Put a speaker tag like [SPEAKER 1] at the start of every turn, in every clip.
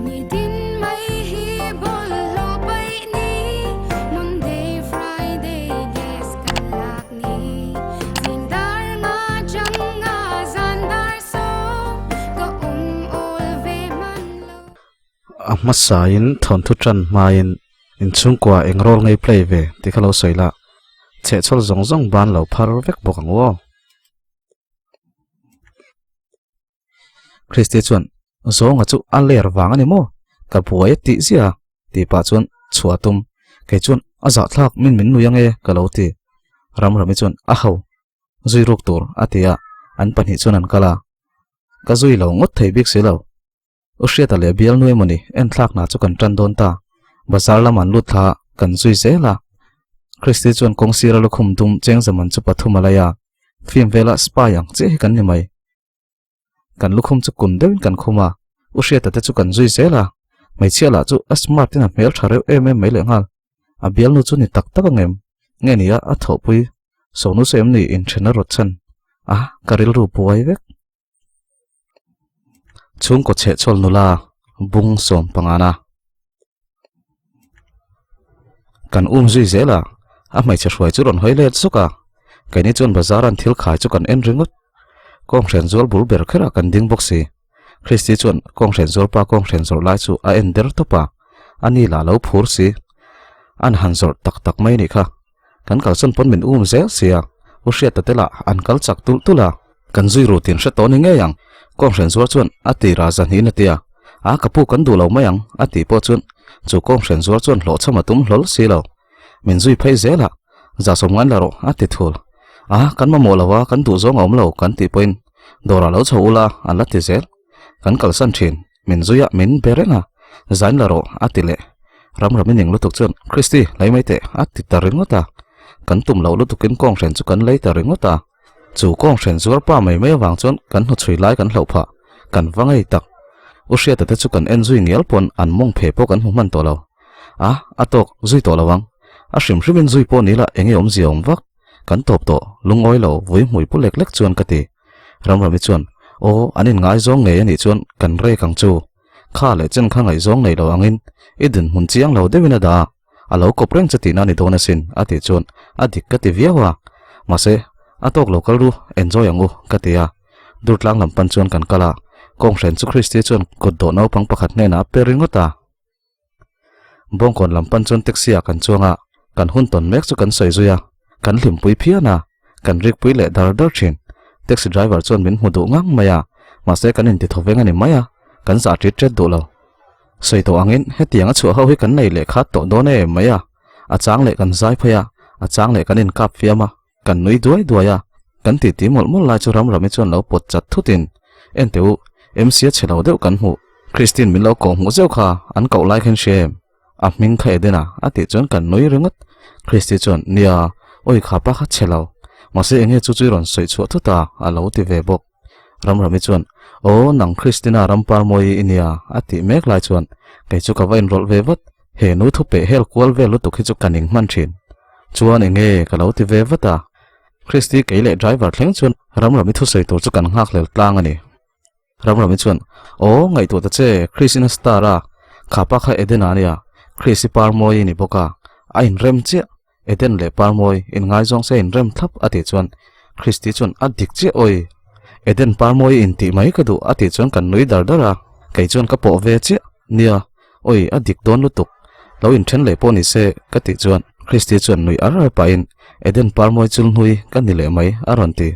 [SPEAKER 1] A hmasain thawnthu tan hmain inchhungkua eng role ngei play ve tih kha lo sawi la, chhehchhawl zawng zawng ban lo phar vek bawk ang u aw. Christy chuan zawnga chu a ler vang a ni maw? Ka buai a tih ziah a tih pah chuan chhuah a tum. Kei chuan a zahthlak min min nui ange ka lo ti. Ramrami chuan a ho zui ruk tur a ti a, an pahnih chuan an kal a. Ka zui lo ngawt thei bik si lo. U Hriata leh bialnu emawni enthlak hna chu kan tan dawn ta. Bazar lam an lut thla a, kan zui zel a. Christy chuan kawng sira lukhum dum cheng zaman chu pathum a lai a, film vela spy ang chiah hi kan ni mai. Kan lukhum chu kun deuhin kan khum a, U Hriata te chu kan zui zel a. Hmeichhia lah chu a smart in a hmel tha reuh em em mai lehnghal. A bialnu chu ni tak tak angem? Nge nia a thawhpui Sonu sawi em ni inthen a rawt chhan? A, ka rilru buai vek. Chhungkaw chhehchhawl nula bung sawm pangana kan um zui zel a, a hmeichhe hruai chu rawn hawi let zuk a, keini chuan bazar an thil khai chu kan en ringawt. Kawnghren zual bul ber kherah kan ding bawk si. Christy chuan kawnghren zual pa kawnghren zawrh lai chu a en der tawp a, ani lah lo phur si. An han zawrh tak tak mai nih kha. Kan kalsawn pawn min um zel sia, U Hriata te lah an kal chak tulh tulh a. Kan zui ru tin hre tawh ni ngei ang, Kawnghren zuar chuan a ti ra zahnihin a ti a. A ka pu kan duh lo mai ang a tih pawh chuan chu kawnghren zuar chuan hlawhchham a tum hlawl si lo. Min zui phei zel a, zahsawm ngai la rawh a ti thul. A kan mamawh lo a, kan duh zawng a awm lo kan tih pawhin dawrah lo chho ula an la ti zel. Kan kalsan thin, min zui a, min be reng a, zain la rawh a ti leh. Ramram i ning lutuk chuan Christy lei mai teh a ti ta ringawt a. Kan tum loh lutukin kawnghren chu kan lei ta ringawt a. Chu kawnghren zuar pa mai mai avang chuan kan hnuchhui lai kan hloh phah, kan va ngei tak. U Hriata te chu kan en zui ngial pawn an mawng phe pawh kan hmu hman tawh lo. A, a tawk zui tawh lo ang. A hrim hrimin zui pawh ni la enge awmzia awm vak. Kan tawp tawh, lungawi lo, vui hmui pu lek lek chuan ka ti. Ramrami chuan, Aw, an inngaizawng ngei a nih chuan kan rek ang chu. Kha leh chen kha ngaihzawng nei lo angin i dinhmun chiang lo deuhin a dah a, a lo kawp reng che tihna a ni dawn asin, a tih chuan a dik ka ti viau a. Mahse, a tawk lo kal ru, enjoy ang u, ka ti a. Durtlang lam pan chuan kan kal a, kawnghren chu Christy chuan kutdawh naupang pakhat hnenah a pe ringawt a. Bawngkawn lam pan chuan taxi ah kan chuang a, kan hun tawn mek chu kan sawi zui a, kan hlimpui phian a, kan rikpui leh dar dar thin. Taxi driver chuan min hmu duh ngang mai a, mahse kan inti thaw veng a ni mai a, kan zah ṭit ṭet duh lo. Sawi tawh angin hetiang a chhuah ho hi kan nei leh khat tawh dawn em mai a, a chang leh kan zai phei a, a chang leh kan inkap fiam a, kan nui duai duai a, kan titi mawlh mawlh lai chu Ramrami chuan lo pawt chat thutin, Enteh u, MC a chhe lo deuh kan hmuh, Christine min lo koh hmuh zeuh kha an koh lai khan hria em? A hming kha Edena a tih chuan kan nui ringawt. Christy chuan, Nia, awi kha pa kha chhe lo, mahse enge chu chu i rawn sawi chhuah thut a, a lo ti ve bawk. Ramrami chuan, Aw, nang Christina Ramparmawi i nia, a tih mek lai chuan kei chu ka va inrawlh ve vat. He nu thu peh hel kual vel lutuk hi chu ka ning hman thin. Chuan enge ka lo ti ve vat a. Christy kei leh driver thleng chuan Ramrami thusawi tur chu kan nghakhlel tlang a ni. Ramrami chuan, Aw, ngaihtuah ta che, Chris in a star a, khapa kha Edena a nia, Chris i Parmawi i ni bawk a, a inrem chiah. Eden leh Parmawi inngaizawng se inrem thlap a tih chuan Christy chuan a dik chiah awi. Eden Parmawi intih mai ka duh a tih chuan kan nui dar dar a, kei chuan ka pawh ve chiah. Nia, awi a dik dawn lutuk. Lo inthen leh pawh ni se ka tih chuan Christy chuan nui ar ar pahin Eden Parmawi chulhnui ka ni leh mai a rawn ti.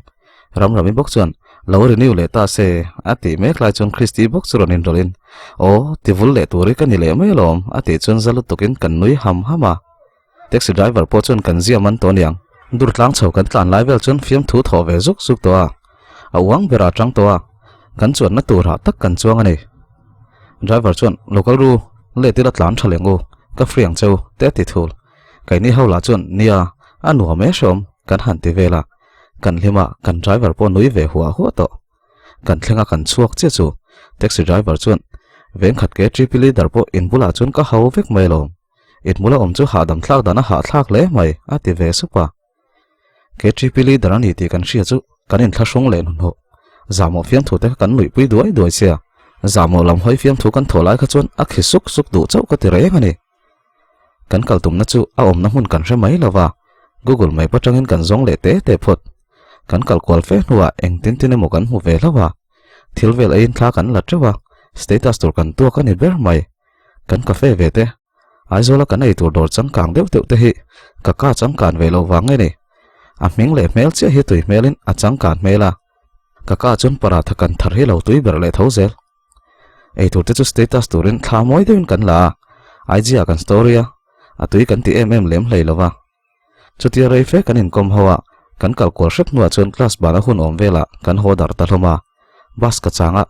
[SPEAKER 1] Ramrami bawk chuan lo renew leh ta se a tih mek lai chuan Christy bawk chu rawn inrawlhin Aw, tivul leh tur hi ka ni leh mai alawm a tih chuan za lutukin kan nui ham ham a. Taxi driver pawh chuan kan zia man tawh aniang. Dur tlang chho kan tlan lai vel chuan fiamthu thawh ve zuk zuk tawh a, a uang berah a tang tawh a, kan chuanna turah tak kan chuang a ni. Driver chuan, Lo kal ru, let ila tlan tha leng u, ka free ang che u, te a ti thul. Keini ho lah chuan, Nia, a nuam e hreawm, kan han ti vel a. Kan hlim a, kan driver pawh nui ve huah huah tawh. Kan thleng a kan chhuak chiah chu taxi driver chuan, Vengkhat ke TP leader pawh in bulah chuan ka hau vek mai alawm. Inhmul a awm chu hahdam thlak dan a hahthlak hle mai, a ti ve sup a. KTP leader a ni tih kan hria chu kan inthlahrung leh hnuhnawh. Zahmawh fiamthu te kha kan nuihpui duai duai sia. Zahmawh lam hawi fiamthu kan thaw lai kha chuan a khi suk suk duh chauh ka ti reng a ni. Kan kal tumna chu a awmna hmun kan hre mai lo va, Google Map atangin kan zawng leh te te phawt. Kan kal kual fe hnuah engtin tin emaw kan hmu ve hlauh a, thil vel eiin thla kan la teuh a, status tur kan tuak a ni ber mai. Kan cafe ve te, Aizawla kan ei tur dawr changkang deuh deuh te hi ka ka changkan ve loh vang nge ni? A hming leh hmel chiah hi tui hmelin a changkan hmel a, ka ka chuan paratha kan thar hi lo tui ber leh tho zel. Ei tur te chu status turin thla mawi deuhin kan la a, IG ah kan story a, a tui kan ti em em lem hlei lo va. Chutia rei fe kan inkawm ho a, kan kal kual hrep hnuah chuan class bana hun awm velah kan haw darh ta hlawm a. Bus ka chang a,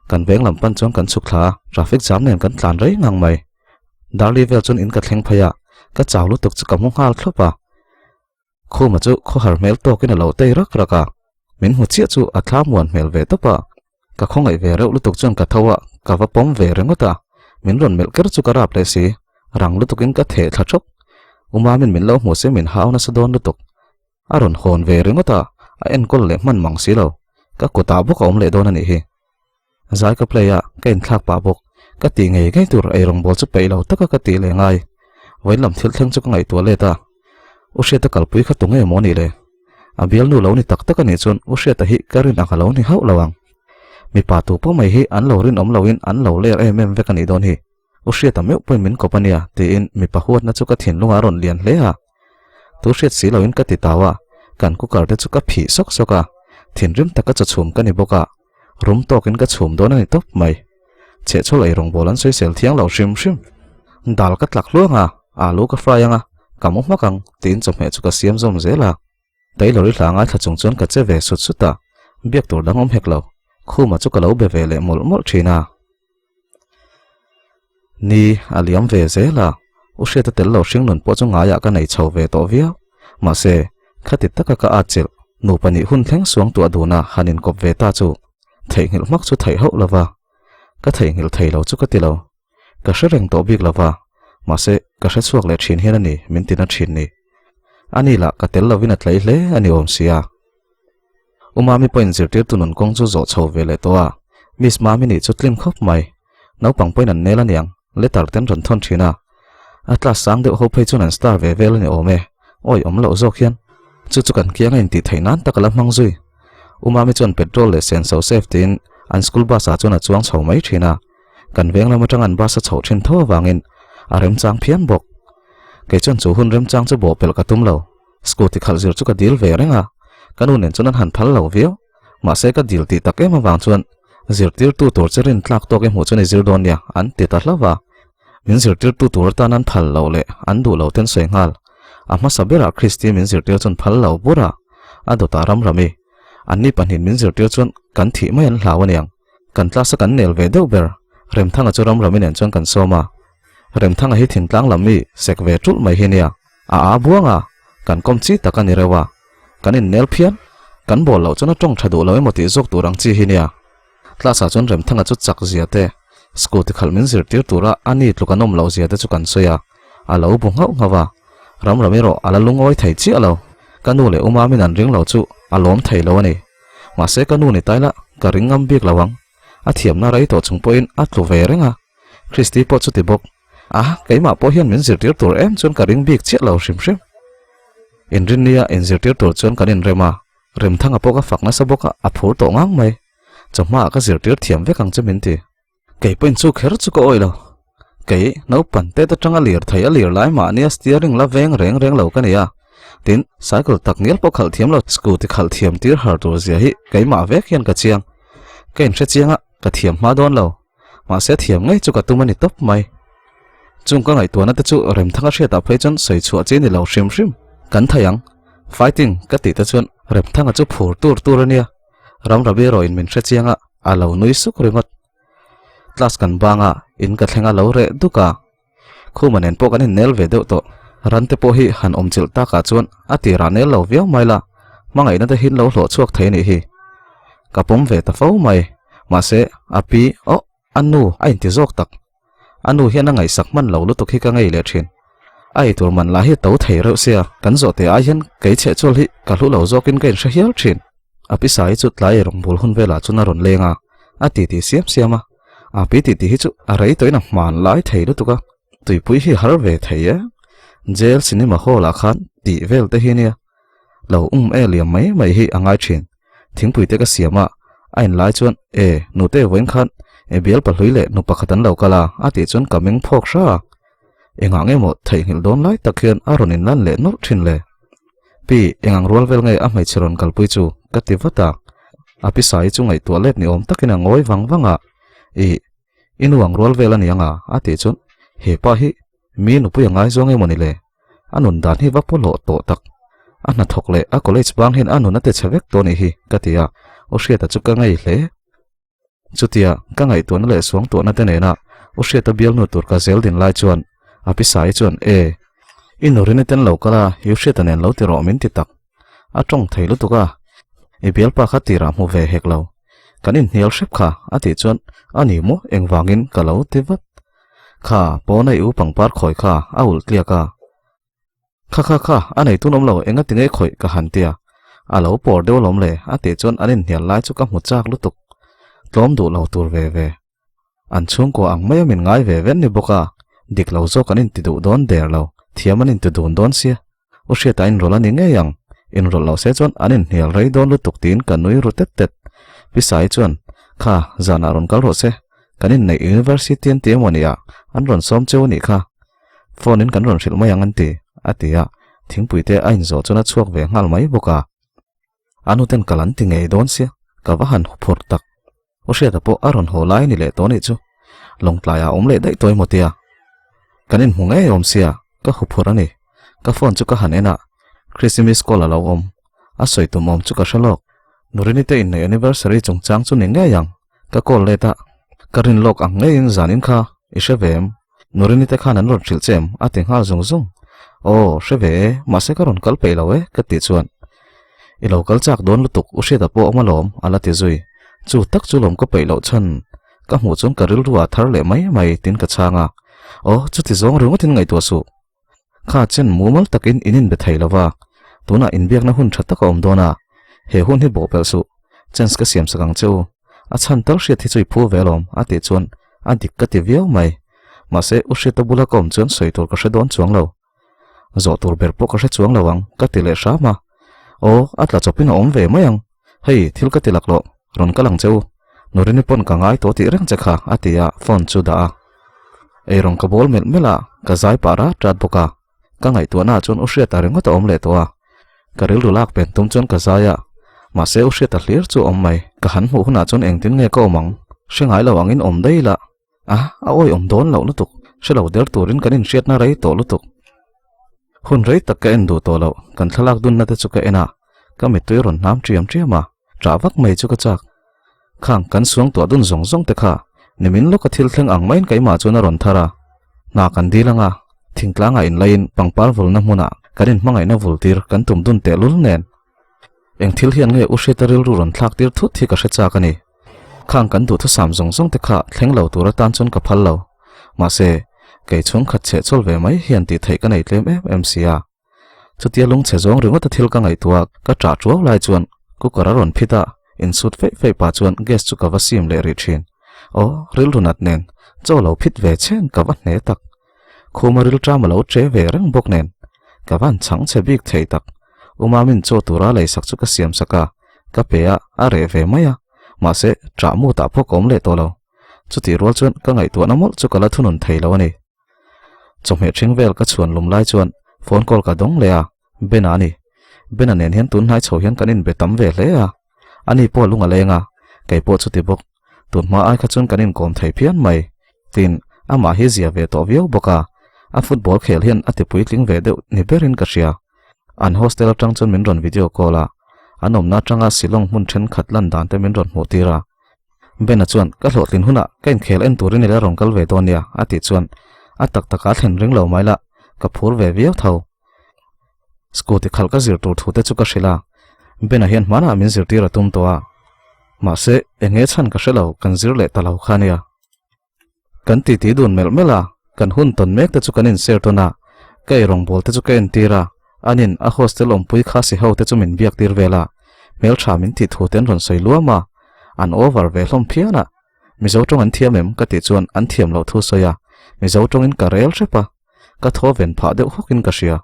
[SPEAKER 1] kan veng lam pan chuan kan chhuk thla a, traffic jam nen kan tlan rei ngang mai. Darli vel chuan in ka thleng phei a, ka chau lutuk chu ka hmu nghal thlawp a. Khuma chu khawhar hmel tawkin a lo tei rak rak a, min hmu chiah chu a thla muan hmel ve tawp a. Ka khawngaih ve reuh lutuk chuan ka tho a, ka va pawm ve ringawt a, min rawn melh ker chu ka rap leh si, rang lutukin ka theh thla thawk. U Mamin min lo hmu se min hau nasa dawn lutuk. A rawn hawn ve ringawt a, a enkawl leh hman mang si lo. Ka kutah bawk a awm leh dawn a nih hi. Zai ka play a, ka inthlak pah bawk. Ka tih ngei ngei tur eirawngbawl chu peih lo taka ka tih leh ngai. Vawiin lam thil thleng chu ka ngaihtuah let a. U Hriata kalpui kha tunge maw nih le? A bialnu lo ni tak tak a nih chuan U Hriata hi ka rin ang a lo ni hauh lo ang. Mipa tu pawh mai hi an lo rinawm loin an lo ler em em vek a nih dawn hi. U Hriata meuh pawhin min kawp a nia tiin mipa huatna chu ka thinlungah a rawn lian hle a. Tu hriat si loin ka ti tau a, kan cooker te chu ka phih sawk sawk a, thinrim taka chaw chhum ka ni bawk a, rum tawkin ka chhum dawn a ni tawp mai. Chhehchhawl ei rawngbawl an sawisel thiang lo hrim hrim. Dal ka tlak hluang a, alu ka fry ang a, ka mu hmak ang tiin chawhmeh chu ka siam zawm zel a. Tailor i hla ngaithla chung chuan ka che ve sut sut a, biak tur dang awm hek lo, Khuma chu ka lo be ve leh mawlh mawlh thin a. Ni, a liam ve zel a, U Hriata tel lo hringnun pawh chu ngaiah ka nei chho ve tawh viau. Mahse, khati taka ka at chilh, nupa nih hun thleng suang tuah duna han inkawp ve ta chu theihnghilh hmak chu theih hauh lo va, ka theihnghilh thei lo chu ka ti lo. Ka hre reng tawh bik lo va, mahse, ka hre chhuak leh thin hian a ni min tina thin ni. Ani lah ka tel lovin a tlei hle a ni awm sia. U Mami pawhin zirtirtu nun kawng chu zawh chho ve leh tawh a, Miss Mami nih chu tlim khawp mai. Naupang pawhin an nel aniang, letter ten rawn thawn thin a. A class sang deuh ho phei chuan an star ve vel a ni awm e, awi awm loh zawk hian. Chu chu kan kiang a intih theih nan tak a la hmang zui. U Mami chuan petrol leh senso save tiin an school bus ah chuan a chuang chho mai thin a. Kan veng lam atang an bus a chhoh thin tho avangin a remchang phian bawk. Kei chuan chu hun remchang chu bawhpelh ka tum lo. Scooty khalh zir chu ka dil ve reng a, ka nu nen chuan an han phal lo viau. Mahse ka dil tih tak em avang chuan zirtirtu tur che rin tlak tawk i hmuh chuan i zir dawn nia an ti ta hlauh a. Min zirtirtu tur atan an phal loh leh an duh lo ten sawi nghal. A hmasa berah Christy min zirtir chuan phal lo bur a, a dawtah ram ram i. Anni pahnihin min zirtir chuan kan thih mai an hlau aniang. Kan class a kan nel ve deuh ber. Remthanga chu ram rami nen chuan kan sawm a. Remthanga hi thingtlang lam mi sek ve ṭulh mai hi nia. A a buang a, kan kawm chi tak a ni reuh a. Kan innel phian. Kan bawl loh chuan a tawng tha duh lo emaw tih zawk tur ang chi hi nia. Class ah chuan Remthanga chu chak zia te, scooty khalh min zirtir tura a ni tluk an awm loh zia te chu kan sawi a. A lo bu nghauh nghauh a. Ram ram erawh a la lungawi thei chiah lo. Ka nu leh u Mamin an ring lo chu a lawm thei lo a ni. Mahse ka nu ni tai la, ka ring ngam bik lo ang. A thiamna rei tawh chung pawhin a tlu ve reng a. Christy pawh chu ti bawk. A, keimah pawh hian min zirtir tur em chuan ka ring bik chiah lo hrim hrim. Inrinnia inzirtir tur chuan kan inrem a, Remthanga pawh ka fak nasa bawk a, a phur tawh ngang mai. Chawhmaah ka zirtir thiam vek ang che min ti. Kei pawhin chu kher chu ka awih lo. Kei, naupang tet atanga lir thei a lir lai mahnia steering la veng reng reng lo ka ni a. Tin, cycle tak ngial pawh khalh thiam lo, scooty khalh thiam tir har tur zia hi keimah vek hian ka chiang. Ka inhre chiang a, ka thiam hma dawn lo. Mahse thiam ngei chu ka tum a ni tawp mai. Chung ka ngaihtuahna te chu Remthanga hriatah phei chuan sawi chhuah chi ni lo hrim hrim. Kan thei ang. Fighting ka tih te chuan Remthanga chu phur tur tur a nia. Ramrabi erawhin min hre chiang a, a lo nui suk ringawt. Class kan bang a, in ka thleng a lo reh duk a. Khuma nen pawh kan innel ve deuh tawh. Ran te pawh hi han awm chilh takah chuan a tirah nel lo viau mai la, hmangaihna te hin lo hlawh chhuak thei a nih hi. Ka pawm ve ta fo mai. Mahse, a pi, oh, a nu a inti zawk tak. A nu hian a ngaihsak hman lo lutuk hi ka ngei leh thin. A eitur man lah hi a to thei reuh sia, kan zawh teh ai hian kei chheh chual hi ka hlu lo zawkin ka inhre hial thin. A pisa hi chu tlai ei rawngbul hun velah chuan a rawn leng a, a titi siam siam a. A pi tih tih hi chu a rei tawhin a hman lai thei lutuk a, tuipui hi har ve thei e. Jail cinema hall ah khan tih vel te hi ania. Lo um e liam mai mai hi a ngai thin. Thingpui te ka siam a, a in lai chuan e nute vawiin khan e bial pahlui leh nu pakhat an lo kal a, a tih chuan ka meng phawk hra a. Engah nge maw theihnghilh dawn lai tak hian a rawn inlan leh nawlh thin le? Pi, engang rual vel nge a hmeichhe rawn kalpui chu? ka ti vat a. A pi Sai chu ngaihtuah let ni awm takin a ngawi vang vang a. Ih, i nu ang rual vel a ni ang a? a tih chuan he pa hi mi nupui a ngaizawng emaw ni le? A nun dan hi va pawlawh tawh tak. A hnathawk leh a college bang hian a nun a ti chhe vek tawh a nih hi, ka ti a. U Hriata chu ka ngei hle. Chutia ka ngaihtuahna leh suangtuahna te nena U Hriata bialnu tur ka zel din lai chuan a pi Saii chuan E! I nurini ten lo kal a, U Hriata nen lo ti rawh min ti tak. A tawng thei lutuk a, i bialpa kha tirah hmu ve hek lo. Kan inhnial hrep kha a tih chuan a ni maw engvangin ka lo ti vat. Kha pawna i u pangpar khawi kha a ulh tliak a. Kha kha kha, a nei tun awm lo, enga ti nge khawih ka han tia. A lo pawr deuh alawm le, a tih chuan an inhnial lai chu ka hmu chak lutuk. Tlawm duh lo tur ve ve. An chhungkua ang maia min ngai ve ven ni bawk a, dik lo zawk an inti duh dawn der lo, thiam an inti dun dawn sia. U Hriata inrawlh a ni ngei ang, inrawlh lo se chuan an inhnial rei dawn lutuk tiin ka nui ru tet tet. Pi Sai chuan, Kha, zanah rawn kal rawh se, kan inneih University an ti emaw nia, an rawn sawm cheu a nih kha. Phone in kan rawn hrilh mai ang an ti, a ti a, thingpui te a inzawh chuan a chhuak ve nghal mai bawk a. A nuten kal an ti ngei dawn sia, ka va han huphurh tak. U Hriata pawh a rawn haw lai a ni leh tawh anih chu. Lawngtlaiah a awm leh daih tawh emaw tia. Kan inhmu ngei awm sia, ka huphurh a ni. Ka phone chu ka han en a, Chrissy miss call a lo awm. A sawi tum awm chu ka hre lawk. Nurini te inneih anniversary chungchang chu ni ngei ang. Ka call let a, ka rin lawk ang ngeiin zanin kha i hre ve em? Nurini te khan an rawn hrilh che em? a ti nghal zung zung. Aw, hre ve e, mahse ka rawn kal peih lo e, ka tih chuan. I lo kal chak dawn lutuk, u Hriata pawh awm alawm, a la ti zui. Chu tak chu lawm ka peih loh chhan. Ka hmuh chuan ka rilru ah thar leh mai mai tiin ka chhang a. Aw, chuti zawng ringawtin ngaihtuah suh. Kha chen mumal takin in inbe thei lo va, tunah inbiakna hun tha tak a awm dawn a, he hun hi bawhpelh suh, chance ka siam sak ang che u, a chhan tal hriat hi chu i phu ve alawm a tih chuan a dik ka ti viau mai. Mahse, u Hriata bula ka awm chuan sawi tur ka hre dawn chuang lo. Zawh tur ber pawh ka hre chuang lo ang ka ti leh hram a. Aw, a tla chawpin a awm ve mai ang. Hei, thil ka ti laklawh, rawn kal ang che u. Nurini pawn ka ngai tawh tih reng che kha, a ti a, phone chu dah a. Eirawng ka bawl melh melh a, ka zai pah rat rat bawk a. Ka ngaihtuahna ah chuan U Hriata ringawt a awm leh tawh a. Ka rilru lak pen tum chuan ka zai a, mahse U Hriata hlir chu a awm mai. Ka han hmuh hunah chuan engtin nge ka awm ang? Hre ngai lo angin awm daih la. A, a awi awm dawn loh lutuk. Hre lo der turin kan inhriatna rei tawh lutuk. Hun rei tak ka en duh tawh loh, kan thlalak dunna te chu ka en a, ka mittui rawn hnam ṭiam ṭiam a, ṭah vak mai chu ka chak. Khang kan suang tuah dun zawng zawng te kha nimin lawka thil thleng ang maiin keimah chuan a rawn thar a. Hna kan dil anga, thingtlangah inlaiin pangpar vulna hmunah kan inhmangaihna vul tir kan tum dun tehlul nen. Eng thil hian nge U Hriata rilru rawn thlak tir thut hi ka hre chak a ni. Khang kan duhthusam zawng zawng te kha thleng lo tur atan chuan ka phal lo. Mahse, kei chhungkhat chhehchawl ve mai hian tih theih ka nei tlem em em si a. Chutia lungchhe zawng ringawta thil ka ngaihtuah ka ṭah ṭuau lai chuan cooker a rawn phit a, insut feih feih pah chuan gas chu ka va sim leh rih ṭhin. Aw, rilru nat nen, chaw lo phit ve chhen ka va hne tak. Khuma rilṭam a lo ṭe ve reng bawk nen, ka van chhang chhe bik thei tak. U Mamin chaw tura leisak chu ka siam sak a, ka pe a, a reh ve mai a. Mahse, ṭah mutah pawh ka awm leh tawh lo. Chutih rual chuan ka ngaihtuahna mawlh chu ka la thunun thei lo a ni. Chawhmeh ṭhing vel ka chhuan lum lai chuan phone call ka dawng leh a, Bena a ni. Bena nen hian tun hnai chho hian kan inbe tam ve hle a, ani pawh lung a leng a, kei pawh chuti bawk. Tun hma ai kha chuan kan inkawm thei phian mai. Tin, amah hi zia ve tawh viau bawk a, a football khel hian a ti puitling ve deuh ni berin ka hria. An hostel aṭang chuan min rawn video call a, an awmna aṭanga Shillong hmun ṭhenkhat lan dan te min rawn hmuh tir a. Bena chuan, Ka hlawhtlin hunah ka inkhel en turin i la rawn kal ve dawn nia, a tih chuan a tak takah a thlen ring lo mai la, ka phur ve viau tho. Scooty khalh ka zir tur thu te chu ka hrilh a, Bena hian hmanah min zirtir a tum tawh a, mahse eng nge chhan ka hre lo, kan zir leh ta lo kha nia. Kan titi dun melh melh a, kan hun tawn mek te chu kan inser tawn a, ka eirawngbawl te chu ka entir a, anin a hostel awmpui khasi ho te chu min biak tir vel a, hmeltha min tih thu te an rawn sawi luam a, an over ve hlawm phian a. Mizo tawng an thiam em? Ka tih chuan an thiam loh thu sawi a, Mizo tawngin ka rel hrep a, ka thaw ven phah deuh hawkin ka hria.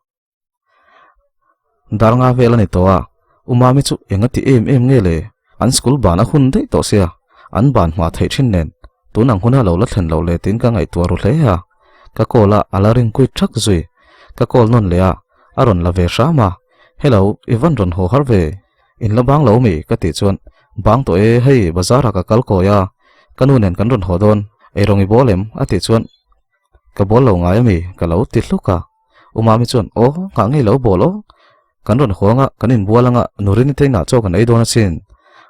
[SPEAKER 1] Dar nga vel a ni tawh a, U Mami chu eng a ti em em nge le? An school ban a hun daih tawh sia, an ban hma theih thin nen, tun ang huna lo la thlen loh leh tiin ka ngaihtuah ru hle a. Ka call a, a la ring kuit thak zui. Ka call nawn leh a, a rawn la ve hram a, Hello, i van rawn haw har ve? In la bang lo mi? Ka tih chuan, Bang tawh e, hei bazar ah ka kal kawi a, ka nu nen kan rawn haw dawn, eirawng i bawl em? A tih chuan, Ka bawl lo ngai ami? Ka lo ti hluk a. U Mami chuan, Aw, nghah ngei lo bawl aw. Kan rawn haw anga, kan inbual anga, Nurini te inah chaw kan ei dawn asin.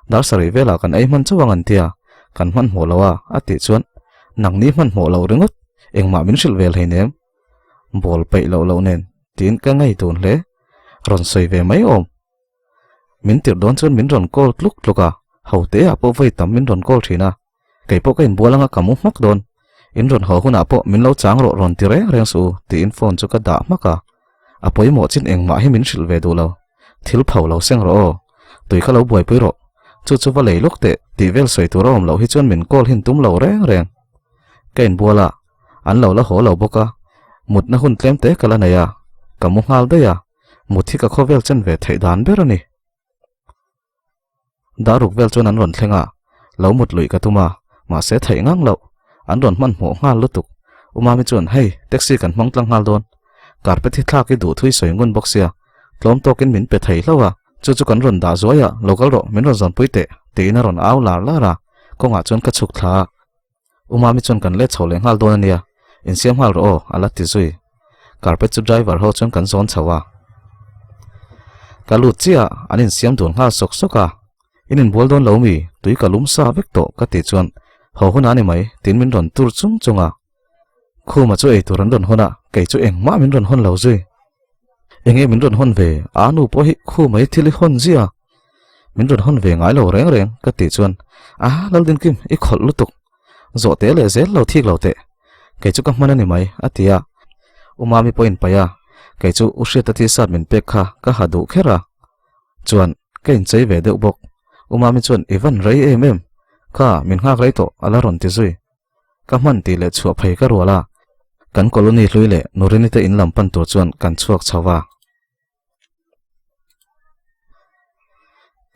[SPEAKER 1] Dar sarih velah kan ei hman chauh ang an tia, kan hmanhmawh lo a, a tih chuan, Nangni hmanhmawh lo ringawt, engmah min hrilh vel hleinem. Bawl peih loh loh nen, tiin ka ngei tun hle. Rawn sawi ve mai awm. Min tirh dawn chuan min rawn call tluk tluk a, ho te ah pawh vawi tam min rawn call thin a, kei pawh ka inbual anga ka mu hmak dawn, in rawn haw hunah pawh min lo chang rawh rawn ti reng reng suh u tiin phone chu ka dah hmak a, a pawimawh chin engmah hi min hrilh ve duh lo, thil pho lo seng rawh aw, tui kha lo buaipui rawh, chu chu va lei lawk teh tih vel sawi tur a awm loh hi chuan min call hin tum lo reng reng. Ka inbual a, an lo la haw lo bawk a, mutna hun tlem te ka la nei a, ka mu nghal daih a. Mut hi ka khawvel chen ve theih dan ber a ni. Daruk vel chuan an rawn thleng a, lo mut luih ka tum a, mahse theih ngang loh. An rawn hmanhmawh nghal lutuk. U Mami chuan, Hei, taxi kan hmang tlang nghal dawn. Carpet hi thlak i duh thui sawi ngun bawk sia, tlawm tawkin min pe thei hlauh a, chu chu kan rawn dah zuai a, lo kal rawh, min rawn zawnpui teh, tiin a rawn au lar lar a, kawngah chuan ka chhuk thla a. U Mami chuan kan let chho leh nghal dawn a nia, insiam nghal rawh aw, a la ti zui. Carpet chu driver ho chuan kan zawn chho a. Ka lut chiah a, an insiam dun nghal sawk sawk a. In inbual dawn lo mi, tui ka lum sa vek tawh ka tih chuan haw hunah a ni mai, tiin min rawn tur chung chung a. Khuma chu eitur an rawn hawn a, kei chu engmah min rawn hawn lo zui. Enge min rawn hawn ve, a nu pawh hi khu mai thil i hawn zia. Min rawn hawn ve ngai lo reng reng ka tih chuan, A Laldinkim, i khawlh lutuk. Zawh teh leh zel lo thik lo teh. Kei chu ka hman a ni mai, a ti a. U Mami pawh in paih a, kei chu U Hriata t-shirt min pek kha ka ha duh kher a. Chuan, ka inchei ve deuh bawk. U Mami chuan, I van rei em em. Kha, min nghak rei tawh, a la rawn ti zui. Ka hman tih leh chhuah phei ka rual a, kan colony hlui leh Nurini te in lam pan tur chuan kan chhuak chho va.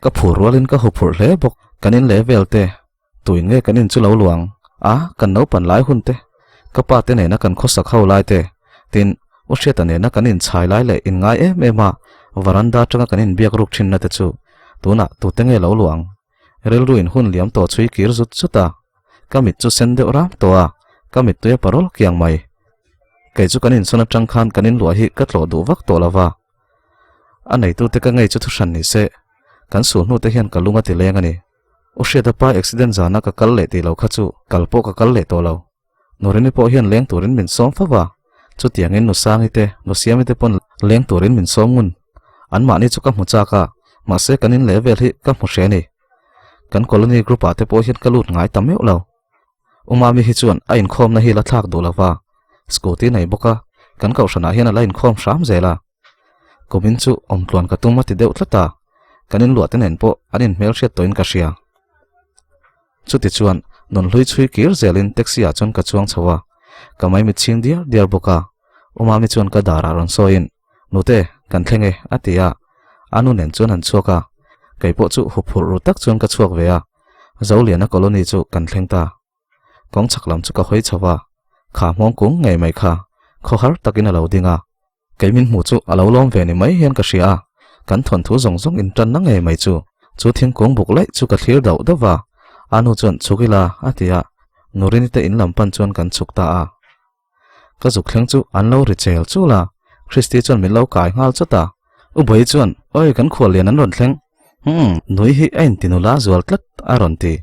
[SPEAKER 1] Ka phur rualin ka huphurh hle bawk, kan in leh vel te, tuin nge kan in chu lo luang a, kan naupan lai hun te, ka pa te nena kan khawsak ho lai te, tin, U Hriata nena kan inchhai lai leh inngai em em a, varanda atanga kan inbiak ruk thinna te chu tunah tute nge lo luang? Rilru in hun liam tawh chhui kir zut zut a, ka mit chu sen deuh ram tawh a, ka mittui a parawl kiang mai. Kei chu kan insawn atang khan kan inluah hi ka tlawh duh vak tawh lo va, a neitute ka ngei chu thuhran ni se, kan sul hnute hian ka lung a ti leng a ni. U Hriata pa accident zana ka kal leh tih lo kha chu kal pawh ka kal leh tawh lo. Nurini pawh hian leng turin min sawm fo va, chutiangin nu Sangi te, nu Siami te pawn leng turin min sawm ngun. Anmahni chu ka hmu chak a, mahse kan in leh vel hi ka hmu hre a ni. Kan colony group ah te pawh hian ka lut ngai ta meuh lo. U Mami hi chuan a inkhawmna hi la thlak duh lo va, scooty nei bawk a, kan kohhranah hian a la inkhawm hram zel a. Kumin chu awmtluan ka tum a ti deuh tlat a, kan inluah te nen pawh an inhmelhriat tawhin ka hria. Chuti chuan nun hlui chhui kir zelin taxi ah chuan ka chuang chho a, ka maimit chhing diar diar bawk a. U Mami chuan ka darah rawn sawiin, Nute, kan thleng e, a ti a. A nu nen chuan han chhuak a, kei pawh chu huphurh ru tak chuan ka chhuak ve a. Zoliana colony chu kan thleng ta. Kawng chhak lam chu ka hawi chho a, kha hmawng kung ngei mai kha khawhar takin a lo ding a. Kei min hmuh chu a lo lawm ve ni mai hian ka hria a, kan thawnthu zawng zawng in tanna ngei mai chu. Chu thingkung buk laih chu ka thlir dauh dauh va, a nu chuan chhuk ila a ti a, Nurini te in lam pan chuan kan chhuk ta a. Ka zuk thleng chu an lo ri chel chul a, Christy chuan min lo kai nghal chawt a, U Bawi chuan, Awi kan khual lian an rawn thleng, hmm, nui hi a inti nula zual tlat a rawn ti,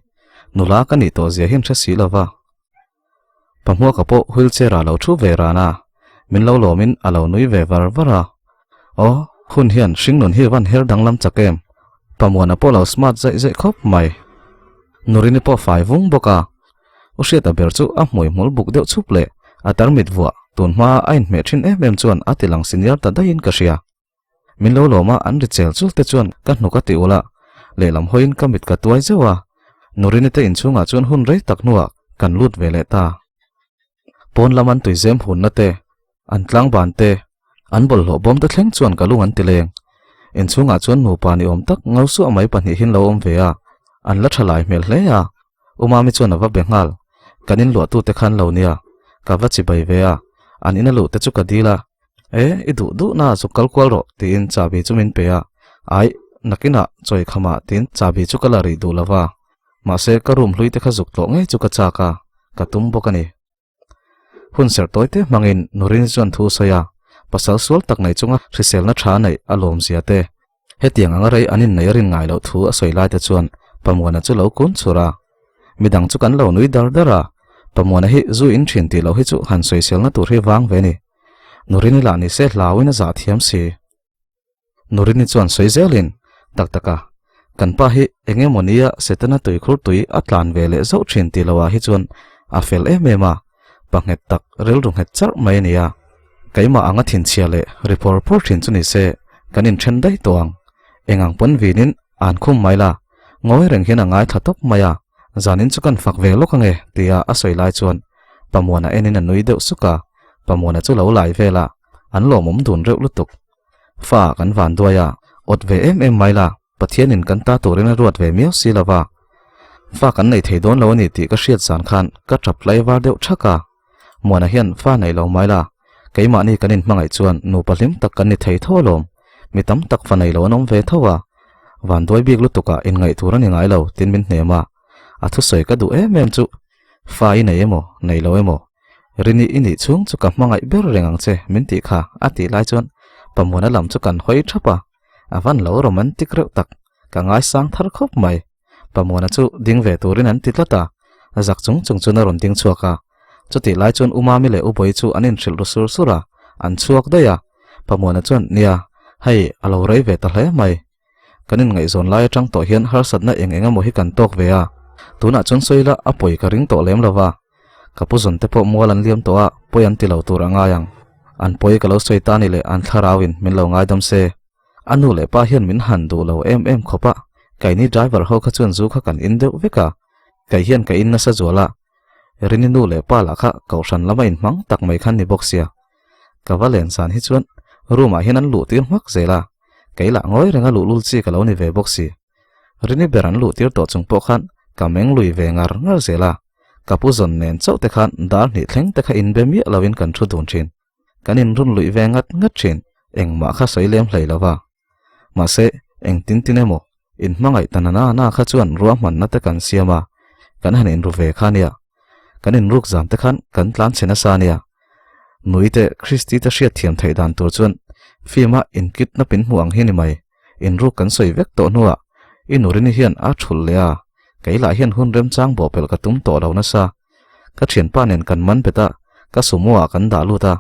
[SPEAKER 1] nula ka nih tawh zia hi an hre si lo va. Pahmuaka pawh wheelchair ah lo thu ve ran a, min lo lawmin a lo nui ve var var a. Aw, hun hian hringnun hi van her danglam chak em? Pamuana pawh lo smart zaih zaih khawp mai. Nurini pawh fai vung bawk a. U Hriata ber chu a hmui hmul buk deuh chhup leh a tarmit vuah tun hma a inhmeh thin em em chuan a ti lang senior ta daihin ka hria. Min lo lawm a, an ri chel chul te chuan ka hnuk a ti ul a, lehlam hawiin ka mit ka tuai zeuh a. Nurini te inchhungah chuan hun rei tak hnuah kan lut ve leh ta. Pawn lam an tuizem hunna te, an tlangban te, an bawlhhlawh bawm te thleng chuan ka lung an ti leng. Inchhungah chuan nupa ni awm tak ngo suah mai pahnihin lo awm ve a, an la tha lai hmel hle a. U Mami chuan a va be nghal, kan in luahtute khan lo nia, ka va chibai ve a, an ina luh te chu ka dil a, E, i duh duh na zuk kal kual rawh tiin chahbi chu min pe a, aih, nakinah chawi khamah tiin chahbi chu ka la rih duh lo va, mahse ka room hlui te kha zuk tlawh ngei chu ka chak a, ka tum bawk a ni. Hun serh tawi te hmangin Nurin chuan thu sawi a, pasal sual tak nei chunga hriselna tha neih a lawmzia te, Hetiang anga rei an inneih a rin ngai loh thu a sawi lai te chuan Pamuana chu lo kun chhur a. Midang chu kan lo nui dar dar a, Pamuana hi zu in thin tih loh hi chu han sawiselna tur hi vang ve ni. Nurini lah ni se hlauin a zah thiam si. Nurini chuan sawi zelin, Tak tak a, kan pa hi eng emaw nia Setana tuikhur tui a tlan ve leh zauh thin tih loah hi chuan a fel em em a, pa nghet tak rilru nghet charh mai a ni a. Keimah anga thinchhia leh ri phawr phawr thin chu ni se kan inthen daih tawh ang. Eng ang pawn vinin an khum mai la, ngawi reng hian a ngaithla tawp mai a, zanin chu kan fak ve lawk ange tia a sawi lai chuan Pamuana enin a nui deuh suk a, Pamuana chu lo lai vel a, an lawmawm dun reuh lutuk. Fa kan van duai a, awt ve em em mai la, Pathianin kan ta turin a ruat ve miau si lova, fa kan nei thei dawn lo a ni tih ka hriat zan khan ka tap tlai var deuh thak a. Muana hian fa nei lo mai la, keimahni kan inhmangaih chuan nupa hlim tak kan ni thei tho alawm, mi tam tak fa nei lo an awm ve tho a, vanduai bik lutukah inngaih tur a ni ngai lo tin min hnem a, a thusawi ka duh em em chu fa i nei emaw nei lo emaw Rini i nih chhung chu ka hmangaih ber reng ang che min tih kha a tih lai chuan Pamuana lam chu kan hawi thap a. A van lo romantic reuh tak, ka ngaisang thar khawp mai. Pamuana chu ding ve turin an ti tlat a, zak chung chung chuan a rawn ding chhuak a. Chutih lai chuan U Mami leh U Bawi chu an inhrilh ru sur sur a, an chhuak daih a. Pamuana chuan, Nia, hei, a lo rei ve ta hle mai. Kan inngaihzawn lai atang tawh hian harsatna eng eng emaw hi kan tawk ve a, tunah chuan sawi ila a pawi ka ring tawh lem lo va. Ka pu zawn te pawh mual an liam tawh a, pawi an ti lo tur a ngai ang. An pawi ka lo sawi ta ni leh an thlarauin min lo ngaidam se. A nu leh pa hian min han duh lo em em khawp a, keini driver ho kha chuan zu kha kan in deuh vek a, kei hian ka in nasa zual a, Rini nu leh pa lah kha kohhran lama inhmang tak mai khan ni bawk sia. Ka va len zan hi chuan room ah hian an luh tir hmak zel a, kei lah ngawi renga luhlul chi ka lo ni ve bawk si. Rini ber an luh tir tawh chung pawh khan ka meng lui ve ngar ngar zel a, ka pu zawn nen chauh te khan dar hnih thleng te kha inbe miah lovin kan thu dun thin. Kan inrun luih ve ngat ngat thin, engmah kha sawi lem hlei lova. Mahse, engtin tin emaw, inhmangaih ta na na na kha chuan ruahmanna te kan siam a, kan han inru ve kha nia. Kan inruk zan te khan kan tlan chhe nasa nia. Nui te Christy te hriat thiam theih dan tur chuan film a inkitna pin hmuh ang hi ni mai. Inruk kan sawi vek tawh hnuah i Nurini hian a thulh leh a, kei lah hian hun remchang bawhpelh ka tum tawh lo nasa. Ka thianpa nen kan man bet a, ka sumo ah kan dah lut a,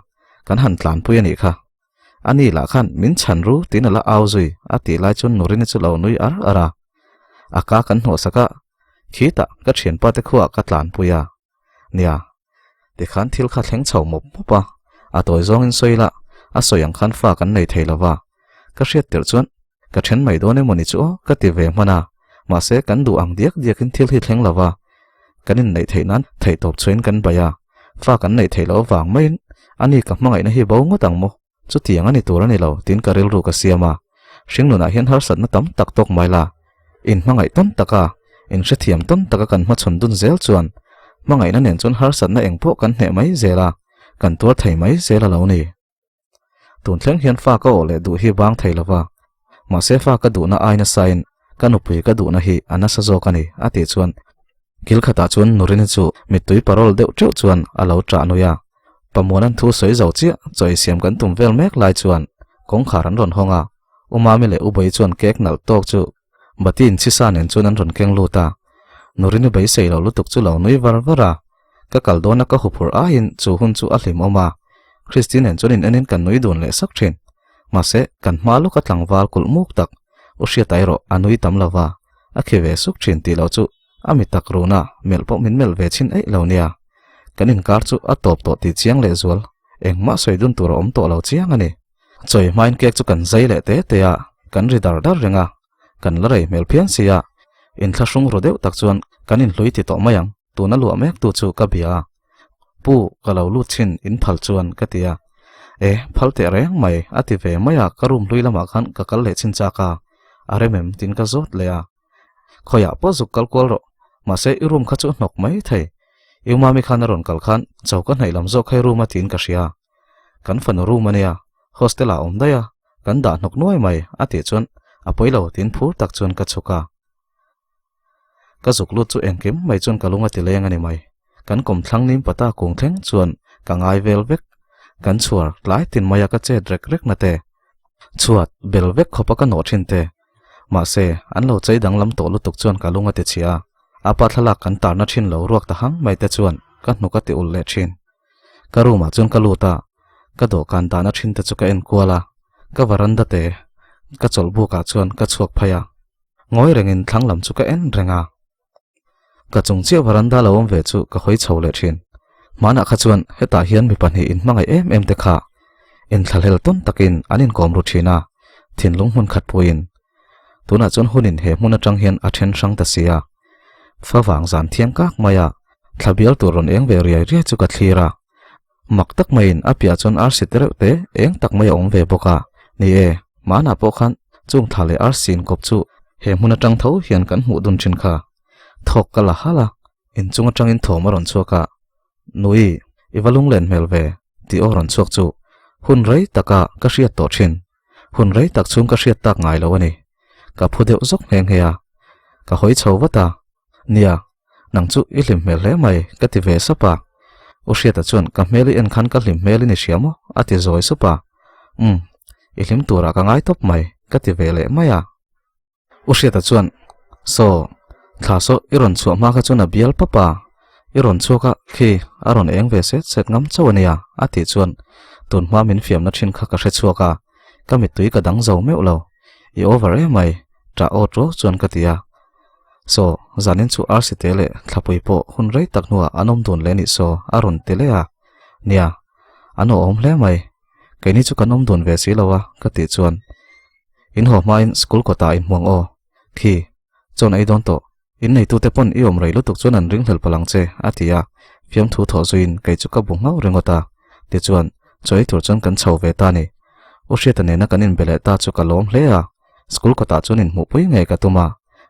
[SPEAKER 1] kan han tlanpui a nih kha. Ani lah khan min chhan ru tiin a la au zui a tih lai chuan Nurini chu lo nui ar ar a. A ka kan hnawhsak a, khitah ka thianpa te khuaah ka tlanpui a. Nia, tikhan thil kha thleng chho mawp mawp a, a tawi zawngin sawi la, a sawi ang khan fa kan nei thei lo va. Ka hriat tirh chuan ka then mai dawn emaw ni chu aw ka ti ve hman a, mahse kan duh ang diak diakin thil hi thleng lo va, kan inneih theih nan theihtawp chhuain kan bai a, fa kan neih theih loh avang maiin ani ka hmangaihna hi bo ngawt ang maw? Chutiang a ni tur a ni lo tiin ka rilru ka siam a, hringnunah hian harsatna tam tak tawk mai la, inhmangaih tawn taka, inhrethiam tawn taka kan hmachhawn dun zel chuan hmangaihna nen chuan harsatna engpawh kan hneh mai zel a, kan tuar thei mai zel a lo ni. Tun thleng hian fa ka awh leh duh hi bang thei lova, mahse fa ka duhna ai nasain ka nupui ka duhna hi a nasa zawk a ni a tih chuan kil khatah chuan Nurini chu mittui parol deuh teuh chuan a lo ṭah nui a. Pamuanan thu sawi zo chiah chaw ei siam kan tum vel mek lai chuan kawngkhar an rawn hawng a, U Mami leh U Bawi chuan cake nalh tawk chu Bati inchhisa nen chuan an rawn keng lut a. Nurini beisei lo lutuk chu lo nui var var a, Ka kal dawna ka huphurh aiin chu hun chu a hlimawm a, Christy nen chuan in enin kan nui dun leh sak thin. Mahse, kan hma lawka tlangval kulh muk tak, U Hriata erawh a nui tam lo va, a khi ve suk thin tih loh chu a mi tak runa melh pawh min melh ve chhin eih lo nia. Kan inkar chu a tawp tawh tih chiang lehzual, engmah sawi dun tur a awm tawh lo chiang a ni. Chawi hmain cake chu kan zai leh te te a, kan ri dar dar reng a, kan la rei hmel phian si a, inthlahrung ru deuh tak chuan Kan inhlui ti tawh mai ang, tuna luah mek tu chu ka bia a. Pu, ka lo lut chin in phal chuan ka ti a. E, phal teh reng mai, a ti ve mai a, ka room hlui lamah khan ka kal leh chin chak a. A rem em tiin ka zawt leh a. Khawiah pawh zuk kal kual rawh, mahse i room kha chu hnawk mai thei. I umami khan a rawn kal khan choka hnaih lam zawk kha i room a tiin ka hria. Kan fanu room a nia, hostel ah awm daih a, kan dah hnawk nuai mai a tih chuan a pawi lo tiin phur tak chuan ka chhuk a. Ka zuk lut chu engkim mai chuan ka lung a ti leng a ni mai. Kan kawmthlang nim pata kung thleng chuan ka ngai vel vek. Kan chhuar tlai tin maia ka chet rek rek na te. Chhuat bel vek khawpa ka nawh thin te. Mahse, an lo chei danglam tawh lutuk chuan ka lung a ti chhia a. A pa thlalak kan tarna thin lo ruak ta hang mai te chuan ka hnuk a ti ulh leh thin. Ka room ah chuan ka lut a, ka dawhkan dahna thin te chu ka en kual a, ka varanda te ka chawlh buk ah chuan ka chhuak phei a. Ngawi rengin thlang lam chu ka en reng a. Ka chung chiah varanda lo awm ve chu ka hawi chho leh thin. Hmanah kha chuan hetah hian mi pahnih in hmangaih em em te kha inthlahlel tawn takin an inkawm ru thin a, thinlung hmun khat puiin. Tunah chuan hunin he hmun atang hian a then hrang ta si a. Favang zan thiang kak mai a, thla bial tur rawn eng ve riai riai chu ka thlir a. Mak tak maiin a piah chuan arsi te reuh te eng tak mai a awm ve bawk a. Ni e, hmanah pawh khan chung thla leh arsi inkawp chu he hmun atang tho hian kan hmuh dun thin kha. Thawk ka la halh a, inchung atangin thawm a rawn chhuak a. Nui, i va lunglen hmel ve, tih aw rawn chhuak chu hun rei taka ka hriat tawh thin. Hun rei tak chhung ka hriat tak ngai lo a ni. Ka phu deuh zawk nghe nghe a. Ka hawi chho vat a. Nia, nang chu i hlim hmel hle mai, ka ti ve sap a. U Hriata chuan ka hmel i en khan ka hlim hmel i ni hria maw? a ti zawi sup a. Umm, i hlim turah ka ngai tawp mai, ka ti ve leh mai a. U Hriata chuan, Saw, thla saw i rawn chhuah hma kha chuan a bial pap a, i rawn chhuak a, khi a rawn eng ve set set ngam chauh a nia, a tih chuan tun hma min fiamna thin kha ka hre chhuak a, ka mittui ka dang zo meuh lo. I over em mai, ṭah aw ṭuau chuan ka ti a. Saw, zanin chu arsi te leh thlapui pawh hun rei tak hnuah an awm dun leh nih saw, a rawn ti leh a. Nia, an awhawm hle mai, keini chu kan awm dun ve si lo a, ka tih chuan In haw hmain school kawtah in hmuang aw. Khi, chawn ei dawn tawh. In neitute pawn i awm rei lutuk chuan an ringhlel palh ang che, a ti a. Fiamthu thawh zuiin kei chu ka bu nghauh ringawt a. Tichuan, chaw ei tur chuan kan chho ve ta ni. U Hriata nena kan inbe leh ta chu ka lawm hle a. School kawtah chuan inhmuhpui ngei ka tum a.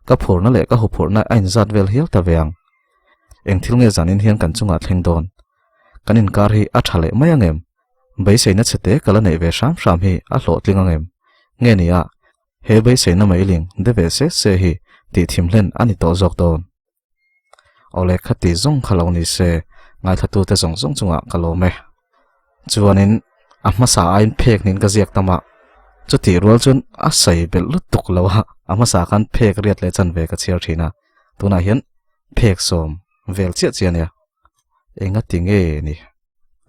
[SPEAKER 1] Ka phurna leh ka huphurhna a inzat vel hial ta ve ang. Eng thil nge zanin hian kan chungah thleng dawn? Kan inkar hi a tha leh mai ang em? Beiseina chhete ka la neih ve hram hram hi a hlawhtling ang em? Nge ni a, he beiseina meiling de ve se se hi tih thim hlen a ni tawh zawk dawn. Awle khati zawng kha lo ni se, ngaithlatute zawng zawng chungah ka lawm e. Chuanin a hmasa aiin phek niin ka ziak tam a, chutih rual chuan a sawi belh lutuk lo a, a hmasa khan phek riat leh chanve ka chhiar thin a, tunah hian phek sawm vel chiah chiah a nia. Engati nge ni?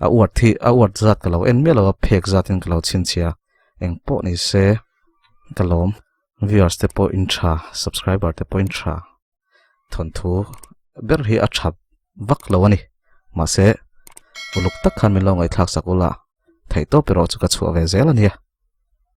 [SPEAKER 1] A uat hi a uat zat ka lo en miah lo a phek zat in ka lo chhinchhiah a eng pawh ni se ka lawm viewers te pawh in tha subscriber te pawh in tha thawnthu ber hi a tha vak lo a ni mahse uluk tak khan min lo ngaihthlak sak ula theihtawp erawh chu ka chhuah ve zel a nia.